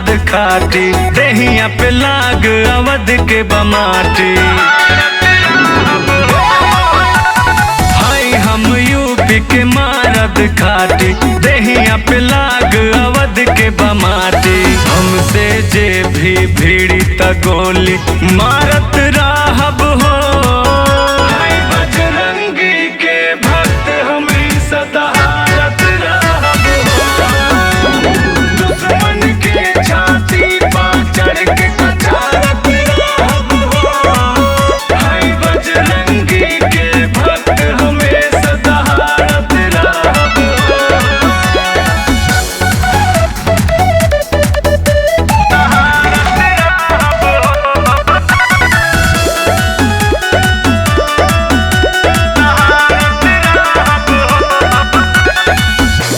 मारद खाटी, देहिया पे लाग अवध के बमाटी। हाय हम यूपी के मारद खाटी, देहिया पे लाग अवध के बमाटी। हमसे जे भी भीड़ी त गोली मारत राहब हो। हाय बजरंगी के भक्त हम सदारत राहब हो। दुश्मन के छाती पा चढ़ के कचारत राहब हो। हाय बजरंगी के भक्त हमें सदारत राहब हो।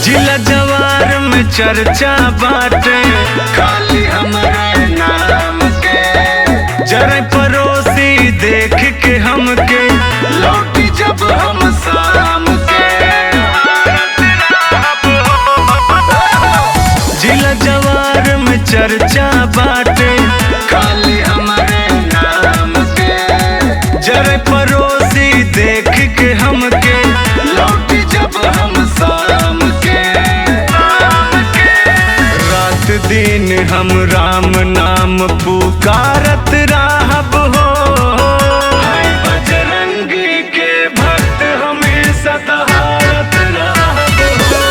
जिला जवार में चर्चा बाटे, खाली हमरे नाम के। जरे पड़ोसी देख के हमके लौटी जब हम शाम के। जिला जवार में चर्चा बाटे, खाली हमरे नाम के। जरे पड़ोसी देख के हमके लौटी जब हम शाम के। रात दिन हम राम नाम पुकारत राहब हो। हाय बजरंगी के भक्त हमें सदारत राहब हो।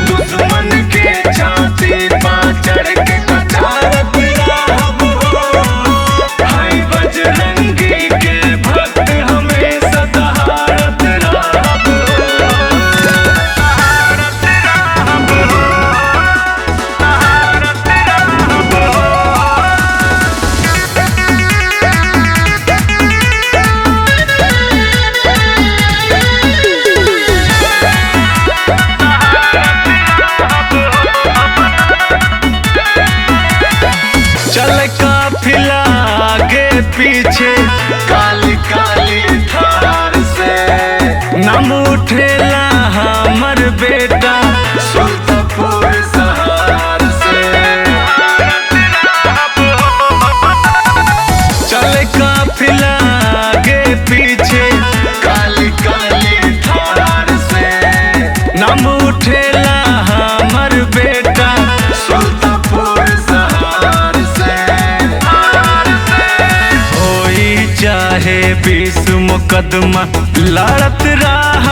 दुश्मन के छाती पा चढ़ के कचारत राहब हो। हाय बजरंगी के भक्त हमें सदारत राहब हो। चल काफिला आगे पीछे काली काली थार से। नाम उठेला हमर बेटा सुल्तानपुर सहार से। चल काफिला आगे पीछे काली काली थार से। नाम उठेला हमर बेटा सुल्तानपुर सहार से। होई चाहे 20 मुकदमा लड़त राह।